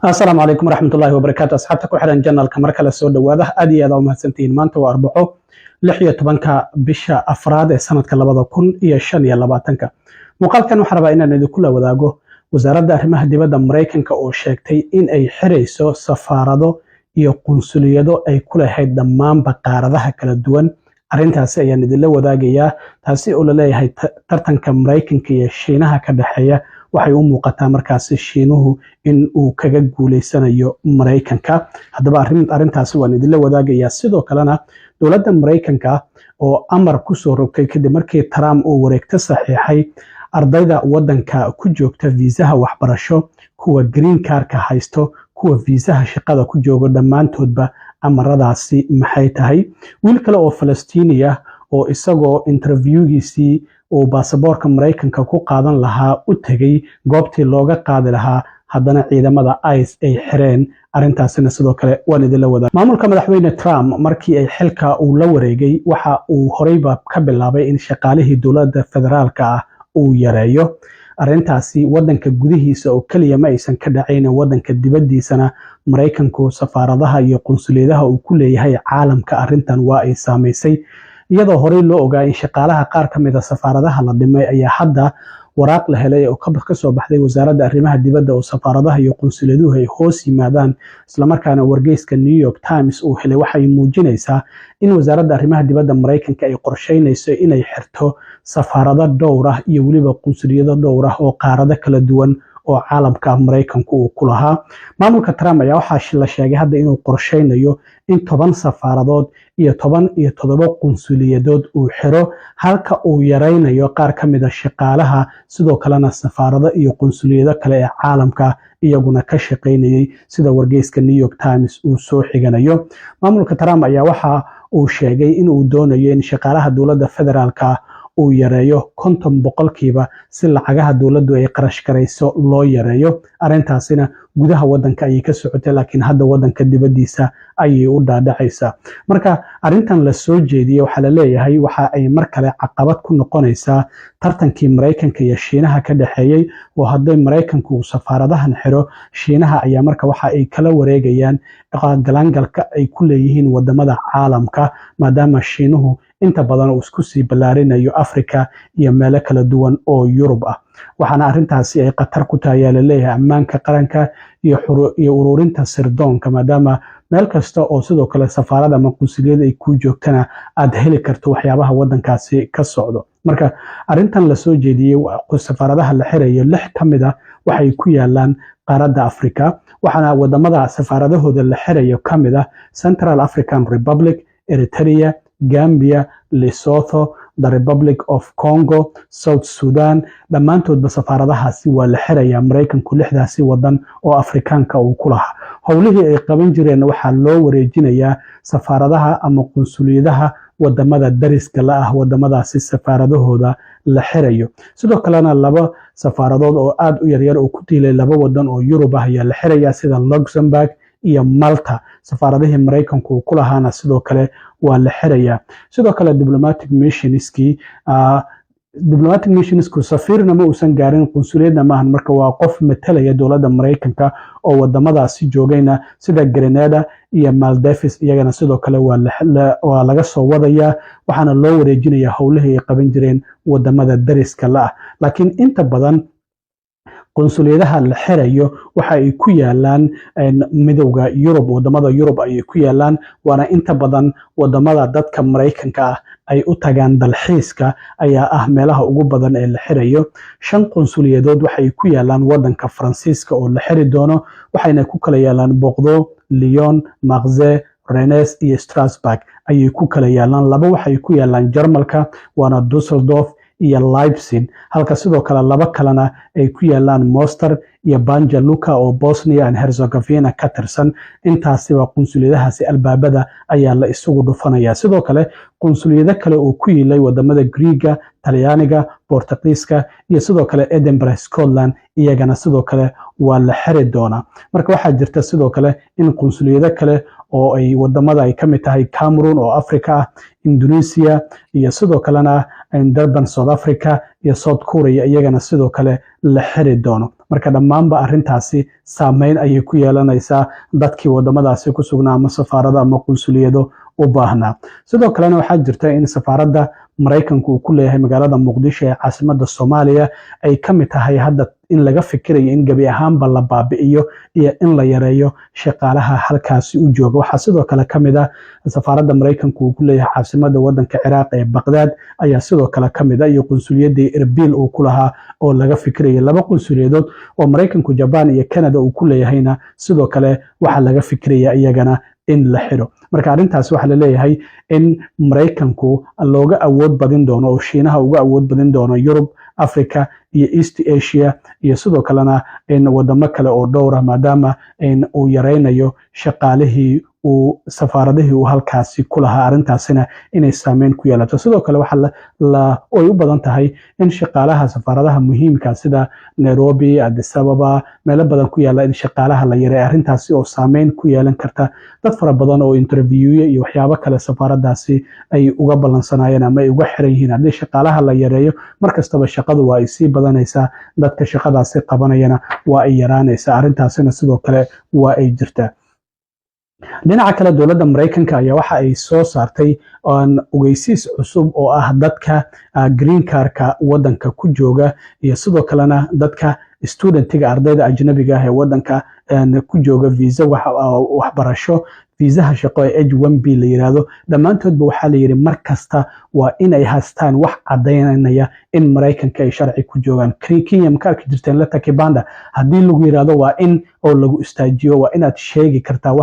Asalaamu calaykum waraxmatullaahi wabarakaatu. Asxaabta ku xiran channelka, mar kale soo dhowaada. Aad iyo aad aa umahadsantihiin. Maanta waa Arbaco, 16-ka bisha afraad ee sanadka 2025-ka. Muuqaalkan waxaan rabaa inaan idinkula wadaago Wasaaradda Arrimaha Dibadda Maraykanka oo sheegtay in ay xirayso safaarado iyo qunsuliyado ay ku lahayd dhammaanba qaaradaha kala duwan. Arrintaasi ayaan idinla wadaagayaa, taasi oo laleeyahay tartanka Maraykanka iyo Shiinaha ka dhexeeya waxay u muuqataa markaasi Shiinuhu in uu kaga guuleysanayo Maraykanka. Haddaba arrintaasi waan idinla wadaagayaa. Sidoo kalena dowladda Maraykanka oo amar kusoo rogtay kadib markii Trump uu wareegto saxiixay, ardayda waddanka ku joogta viisaha waxbarasho, kuwa green cardka haysto, kuwa viisaha shaqada ku joogo, dhammaantoodba amaradaasi maxay tahay? Wiil kale oo Falastiini ah oo isagoo interviewgiisii uu baasaboorka Maraykanka ku qaadan lahaa u tegey goobtii looga qaadi lahaa, haddana ciidamada ICE ay xireen, arrintaasina sidoo kale waan idinla wadaag. Maamulka Madaxweyne Trump markii ay xilka uu la wareegay, waxa uu horeyba ka bilaabay in shaqaalihii dowladda federaalka ah uu yareeyo. Arrintaasi waddanka gudihiisa oo keliya ma aysan ka dhacayn, waddanka dibaddiisana Maraykanku safaaradaha iyo qunsuliyadaha uu ku leeyahay caalamka arrintan waa ay saamaysay. Iyadoo horey loo ogaa in shaqaalaha qaar ka mid a safaaradaha la dhimay, ayaa hadda waraaq la helay oo kasoo baxday Wasaaradda Arrimaha Dibadda oo safaaradaha iyo qunsuliyaduhu ay hoos yimaadaan, islamarkaana wargeyska New York Times uu helay, waxay muujinaysaa in Wasaaradda Arrimaha Dibadda Maraykanka ay qorsheynayso inay xirto safaarado dhowr ah iyo weliba qunsuliyado dhowr ah oo qaarado kala duwan oo caalamka Maraykanku uu ku lahaa. Maamulka Trump ayaa waxaa la sheegay hadda inuu qorsheynayo in 10 safaaradood iyo 17 qunsuliyadood uu xiro, halka uu yaraynayo qaar ka mid a shaqaalaha, sidoo kalena safaarado iyo qunsuliyado kale ee caalamka iyaguna ka shaqaynayay, sida wargeyska New York Times uu soo xiganayo. Maamulka Trump ayaa waxa uu sheegay in uu doonayo in shaqaalaha dowladda federaalka uu yareeyo 50% si lacagaha dowladdu ay qarash garayso loo yareeyo. Arrintaasina gudaha waddanka ayay ka socotay, laakiin hadda waddanka dibaddiisa ayay u dhaadhacaysaa. Marka arrintan la soo jeediyey waxaa la leeyahay waxa ay mar kale caqabad ku noqonaysaa tartankii Maraykanka iyo Shiinaha ka dhexeeyey, oo hadday Maraykanku uu safaaradahan xiro, Shiinaha ayaa marka waxa ay kala wareegayaan galaangalka ay ku leeyihiin wadamada caalamka, maadaama Shiinuhu inta badan uu isku sii ballaarinayo Africa iyo meelo kala duwan oo Yurub ah. Waxaana arrintaasi ay khatar ku tahay, ayaa laleeyahay, ammaanka qaranka iyo ururinta sirdoonka, maadaama meel kasta oo sidoo kale safaarada ama qunsuliyada ay ku joogtana aad heli karto waxyaabaha waddankaasi ka socdo. Marka arrintan lasoo jeediyey, safaaradaha la xirayo lix ka mid a waxay ku yaalaan qaaradda Africa, waxaana wadamada safaaradahooda la xirayo ka mid ah Central African Republic, Eritrea, Gambia, Lesotho, the Republic of Congo, South Sudan. Dhammaantoodba safaaradahaasi waa la xirayaa Maraykanku, lixdaasi wadan oo Afrikaanka uu ku lahaa. Howlihii ay qaban jireenna waxaa loo wareejinayaa safaaradaha ama qunsuliyadaha wadamada dariska la ah wadamadaasi safaaradahooda la xirayo. Sidoo kalena laba safaaradood oo aad u yaryar oo ku tiilay laba wadan oo Yurub ah ayaa la xirayaa, sida Luxembourg iyo Malta. Safaaradihii Maraykanku uu ku lahaana sidoo kale waa la xirayaa. Sidoo kale diplomatic missionskii, diplomatic missionsku safiirna ma uusan gaarin, qunsuliyadna maahan, marka waa qof matalaya dowladda Maraykanka oo wadamadaasi joogayna, sida Grenada iyo Maldives, iyagana sidoo kale waa laga soo wadayaa, waxaana loo wareejinayaa howlihii ay qaban jireen wadamada dariska la ah. Laakiin inta badan qunsuliyadaha la xirayo waxa ay ku yaalaan Midowda Yurub, wadamada Yurub ayay ku yaalaan, waana inta badan wadamada dadka Maraykanka ah ay u tagaan dalxiiska ayaa ah meelaha ugu badan ee la xirayo. Shan qunsuliyadood waxay ku yaalaan wadanka Faransiiska oo la xiri doono, waxayna ku kala yaalaan Bordeaux, Lyon, Marseille, Rennes iyo Strasbourg ayay ku kala yaalaan. Laba waxay ku yaalaan Jarmalka, waana Dusseldorf iyo Leipzig, halka sidoo kale laba kalena ay ku yaalaan Mostar iyo Banja Luka oo Bosnia and Herzegovina ka tirsan. Intaasiba qunsuliyadahaasi albaabada ayaa la isugu dhufanaya. Sidoo kale qunsuliyado kale oo ku yiilay wadamada Griiga, Talyaaniga, Bortugiiska iyo sidoo kale Edinburgh, Scotland, iyagana sidoo kale waa la xiri doonaa. Marka waxaa jirta sidoo kale in qunsuliyado kale oo ay wadamada ay ka mid tahay Cameroon oo Africa ah, Indonesia iyo sidoo kalena Durban, South Africa iyo South Korea, iyagana sidoo kale la xiri doono. Marka dhammaanba arrintaasi saameyn ayay ku yeelanaysaa dadkii wadamadaasi ku sugnaa ama safaarado ama qunsuliyado u baahnaa. Sidoo kalena waxaa jirta in safaaradda Maraykanku uu ku leeyahay magaalada Muqdisho ee caasimadda Soomaaliya ay ka mid tahay hadda in laga fikirayo in gebi ahaanba la baabi'iyo iyo in la yareeyo shaqaalaha halkaasi u jooga. Waxaa sidoo kale ka mid ah safaaradda Maraykanku uu ku leeyahay caasimadda waddanka Ciraaq ee Baqdaad ayaa sidoo kale ka mid ah, iyo qunsuliyaddii Erbil uu ku lahaa oo laga fikiraya. Laba qunsuliyadood oo Maraykanku Jabaan iyo Canada uu ku leeyahayna sidoo kale waxaa laga fikiraya iyagana in la xiro. Marka arrintaas waxaa la leeyahay in Maraykanku looga awood badin doono oo Shiinaha uga awood badin doono Yurub, Africa iyo East Asia iyo sidoo kalena in wadamo kale oo dhowra, maadaama in uu yareynayo shaqaalihii uu safaaradihii uu halkaasi ku lahaa, arrintaasina inay saameyn ku yeelato. Sidoo kale waxaa ay u badan tahay in shaqaalaha safaaradaha muhiimka sida Nairobi, Addis Ababa, meelo badan ku yaala in shaqaalaha la yareey, arrintaasi oo saameyn ku yeelan karta dad fara badan oo interviewye iyo waxyaabo kale safaaraddaasi ay uga ballansanaayeen ama ay uga xiran yihiin. Haddii shaqaalaha la yareeyo, mar kastaba shaqadu waa ay sii badanaysaa, dadka shaqadaasi qabanayana waa ay yaraanaysaa. Arrintaasina sidoo kale waa ay jirtaa. Dhinaca kale, dowladda Maraykanka ayaa waxa ay soo saartay ogeysiis cusub oo ah dadka green cardka waddanka ku jooga iyo sidoo kalena dadka studentiga, ardayda ajnabiga ah ee waddanka ku jooga visa waxbarasho, viisaha shaqo ee H-1B la yiraahdo. Dhammaantoodba waxaa la yidhi mar kasta waa inay haystaan wax caddaynaya in Maraykanka ay sharci ku joogaan. Kenya maka arki jirteen leta kibanda? Haddii lagu yiraahdo waa in oo lagu istaajiyo, waa inaad sheegi kartaa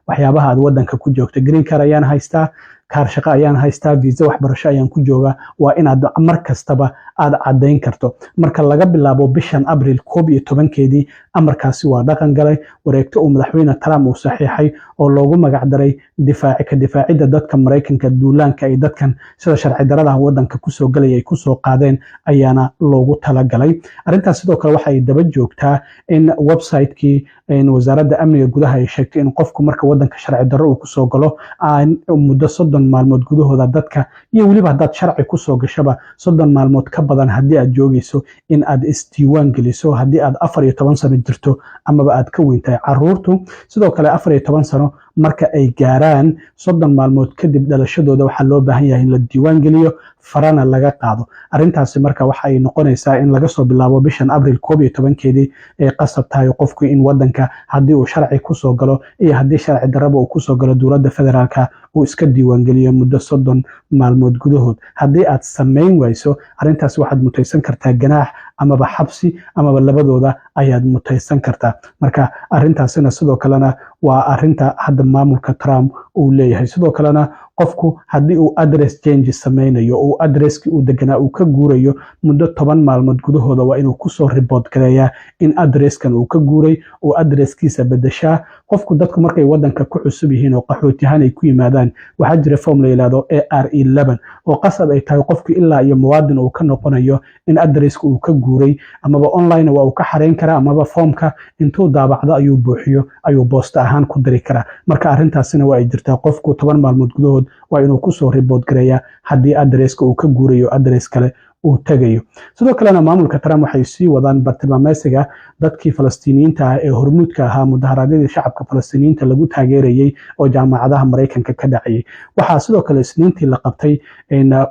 waxyaabaha aad waddanka ku joogto. Green card ayaan haystaa, kaar shaqo ayaan haystaa, visa waxbarasho ayaan ku joogaa, waa inaad mar kastaba aad caddayn karto. Marka laga bilaabo bishan Abril 11-keedii amarkaasi waa dhaqan galay. Wareegto uu Madaxweyne Trump uu saxiixay oo loogu magac daray difaaci ka difaacidda dadka Maraykanka duulaanka ay dadkan sida sharci daradaha waddanka kusoo galaya ay kusoo qaadeen ayaana loogu talagalay arrintaas. Sidoo kale waxa ay daba joogtaa in website-kii Wasaaradda Amniga Gudaha ay sheegtay in qofku marka waddanka sharci darro uu kusoo galo aan muddo 30 maalmood gudahooda dadka, iyo weliba haddaad sharci kusoo gashaba, 30 maalmood ka badan haddii aad joogayso in aad isdiiwaan geliso, haddii aad 14 sano jirto amaba aad ka weyn tahay. Caruurtu sidoo kale 14 sano marka ay gaaraan, 30 maalmood kadib dhalashadooda, waxaa loo baahan yahay in la diiwaan geliyo, farana laga qaado. Arrintaasi marka waxa ay noqonaysaa in laga soo bilaabo bishan Abril 11-keedii ay qasab tahay qofku in wadanka haddii uu sharci kusoo galo iyo haddii sharci darraba uu kusoo galo, dowladda federaalka uu iska diiwaangeliyo muddo 30 maalmood gudahood. Haddii aad samayn wayso arrintaasi, waxaad mutaysan kartaa ganaax amaba xabsi amaba labadooda ayaad mutaysan kartaa. Marka arrintaasina sidoo kalena waa arrinta hadda maamulka Trump uu leeyahay. Sidoo kalena qofku haddii uu address change sameynayo, uu addresskii uu deganaa uu ka guurayo, muddo 10 maalmood gudahooda waa inuu kusoo report gareeyaa in addresskan uu ka guuray oo addresskiisa bedeshaa qofku. Dadku markay wadanka ku cusub yihiin oo qaxootiyahaan ay ku yimaadaan, waxaa jira form la yidhahdo AR 11 oo qasab ay tahay qofku ilaa iyo muwaadin uu ka noqonayo in addresska uu ka guuray amaba online waa uu ka xareyn karaa amaba foomka intuu daabacdo ayuu buuxiyo ayuu boosta ahaan ku diri karaa. Marka arrintaasina waa ay jirtaa. Qofku 10 maalmood gudahood waa inuu kusoo report gareeyaa haddii addresska uu ka guurayo, address kale uu tagayo. Sidoo kalena maamulka Trump waxay sii wadaan bartilmaameysiga dadkii Falastiiniyiinta ah ee hormuudka ahaa mudaharaadyadii shacabka Falastiiniyiinta lagu taageerayey oo jaamacadaha Maraykanka ka dhacayay. Waxaa sidoo kale Isniintii la qabtay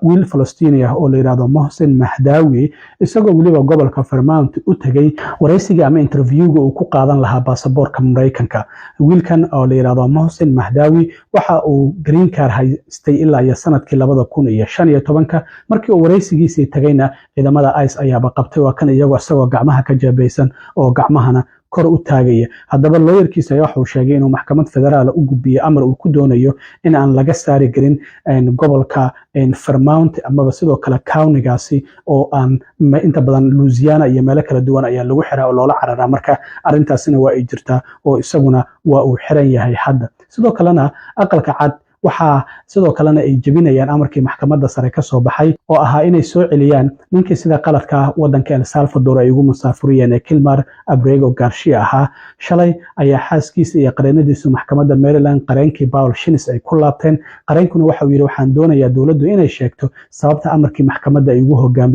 wiil Falastiini ah oo la yidhahdo Mohsen Mahdawi, isagoo weliba gobolka Vermont u tegay waraysiga ama interviewga uu ku qaadan lahaa baasaboorka Maraykanka. Wiilkan oo la yidhahdo Mohsen Mahdawi waxa uu green card haystay ilaa iyo sanadkii 2015-ka. Markii uu waraysigiisii tagayna, ciidamada ICE ayaaba qabtay. Waa kan iyagoo isagoo gacmaha ka jeebaysan oo gacmahana kor u taagaya. Haddaba lawyerkiisa ayaa waxauu sheegay inuu maxkamad federaal u gudbiyey amar uu ku doonayo in aan laga saari karin gobolka Vermont amaba sidoo kale countygaasi oo aan inta badan Louisiana iyo meelo kala duwan ayaa lagu xiraa oo loola cararaa. Marka arrintaasina waa ay jirtaa oo isaguna waa uu xiran yahay hadda. Sidoo kalena Aqalka Cad Waxaa sidoo kalena ay jebinayaan amarkii maxkamadda sare ka soo baxay oo ahaa inay soo celiyaan ninkii sida qaladka ah waddanka El Salvador ay ugu musaafuriyeen ee Kilmar Abrego Garcia ahaa. Shalay ayaa xaaskiisa iyo qareenadiisu maxkamadda Maryland, qareenkii Paul Shinis, ay ku laabteen. Qareenkuna waxa uu yidhi, waxaan doonayaa dowladdu inay sheegto sababta amarkii maxkamadda ay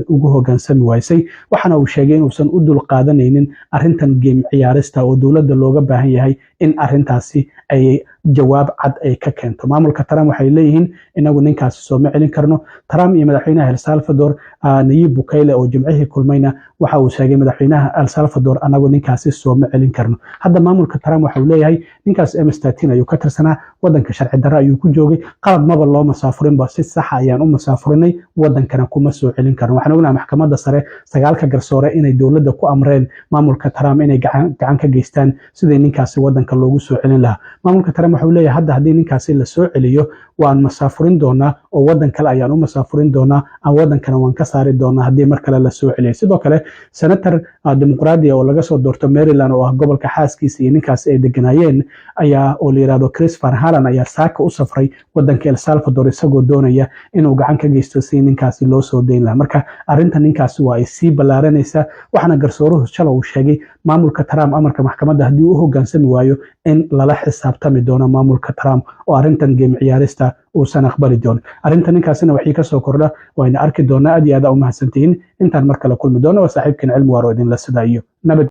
ugu hogaansami waysay. Waxaana uu sheegay inuusan u dul qaadanaynin arrintan game ciyaarista oo dowladda looga baahan yahay in arrintaasi ay jawaab cad ay ka keento. Maamulka Trump waxay leeyihiin, inagu ninkaasi sooma celin karno. Trump iyo madaxweynaha El Salvador Nayib Bukele oo Jimcihii kulmayna, waxa uu sheegay madaxweynaha El Salvador, anagu ninkaasi sooma celin karno. Hadda maamulka Trump waxa uu leeyahay, ninkaas MS ayuu ka tirsanaa, wadanka sharci darro ayuu ku joogay, qalad maba loo masaafurinba, si saxa ayaan u masaafurinay, wadankana kuma soo celin karno. Waxaan ognahay maxkamadda sare sagaalka garsoore inay dowladda ku amreen maamulka Trump inay gacan ka geystaan sidii ninkaasi wadanka loogu soo celin lahaa. Maamulka Trump waxa uu leeyahay, hadda haddii ninkaasi la soo celiyo, waan masaafurin doonaa oo wadan kale ayaan u masaafurin doonaa aan wadankana waan ka saari doonaa haddii mar kale la soo celiyo. Sidoo kale senator Dimuqraadiya oo laga soo doorto Maryland, oo ah gobolka xaaskiisa iyo ninkaasi ay deganaayeen, ayaa oo la yirahdo Chris Van Hollen, ayaa saaka u safray wadanka El Salvador, isagoo doonaya inuu gacan ka geysto si ninkaasi loo soo dayn lahaa. Marka arrinta ninkaasi waa ay sii ballaaranaysaa, waxaana garsooruhu shalay uu sheegay maamulka Trump amarka maxkamadda haddii uu u hoggaansami waayo in lala xisaabtami doono maamulka Trump oo arrintan game ciyaarista uusan aqbali doonin. Arrinta ninkaasina waxii kasoo kordha wayna arki doonaa. Aad iyo aad u mahadsantihiin. Intaan mar kale kulmi doono, waa saaxiibkan Cilmi Waaro, idinla sida iyo nabad.